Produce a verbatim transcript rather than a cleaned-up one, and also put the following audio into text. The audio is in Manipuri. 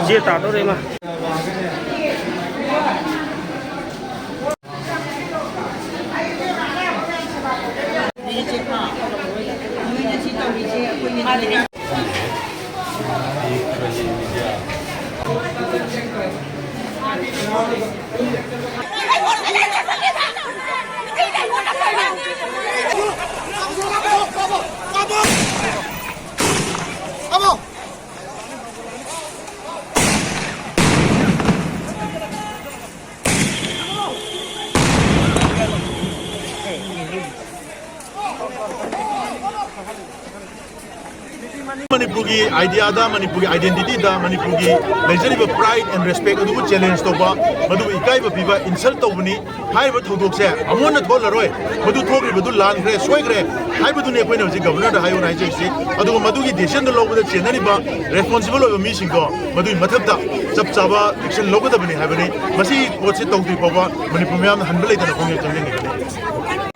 ꯖꯦ ꯇꯥꯗꯧꯔꯦ ꯏꯃꯥ꯫ ꯃꯅꯤꯄꯨꯔꯒꯤ ꯑꯥꯏꯗꯤꯌꯥꯗ, ꯃꯅꯤꯄꯨꯔꯒꯤ ꯑꯥꯏꯗꯦꯟꯇꯤꯇꯤꯗ, ꯃꯅꯤꯄꯨꯔꯒꯤ ꯂꯩꯖꯔꯤꯕ pride and respect ꯑꯗꯨꯕꯨ challenge ꯇꯧꯕ, ꯃꯗꯨꯕꯨ ꯏꯀꯥꯏꯕ ꯄꯤꯕ, insult ꯇꯧꯕꯅꯤ꯫ ꯍꯥꯏꯔꯤꯕ ꯊꯧꯗꯣꯛꯁꯦ ꯑꯃꯨꯛ ꯍꯟꯅ ꯊꯣꯛꯍꯜꯂꯔꯣꯏ꯫ ꯃꯗꯨ ꯊꯣꯛꯈ꯭ꯔꯤꯕꯗꯨ ꯂꯥꯟꯈ꯭ꯔꯦ, ꯁꯣꯏꯈ꯭ꯔꯦ ꯍꯥꯏꯕꯗꯨꯅꯤ ꯑꯩꯈꯣꯏꯅ ꯍꯧꯖꯤꯛ ꯒꯕꯔꯅꯔꯗ ꯍꯥꯏꯌꯣꯅ ꯍꯥꯏꯖꯔꯤꯁꯤ꯫ ꯑꯗꯨꯒ ꯃꯗꯨꯒꯤ decision ꯗꯨ ꯂꯧꯕꯗ ꯆꯦꯟꯅꯔꯤꯕ responsible ꯑꯣꯏꯕ ꯃꯤꯁꯤꯡꯗꯣ ꯃꯗꯨꯒꯤ ꯃꯊꯛꯇ ꯆꯞ ꯆꯥꯕ action ꯂꯧꯒꯗꯕꯅꯤ ꯍꯥꯏꯕꯅꯤ꯫ ꯃꯁꯤ ꯄꯣꯠꯁꯤ ꯇꯧꯗ꯭ꯔꯤ ꯐꯥꯎꯕ ꯃꯅꯤꯄꯨꯔ ꯃꯤꯌꯥꯝꯅ ꯍꯟꯕ ꯂꯩꯇꯅ ꯈꯣꯡꯖꯦꯜ ꯆꯪꯖꯟꯒꯅꯤ꯫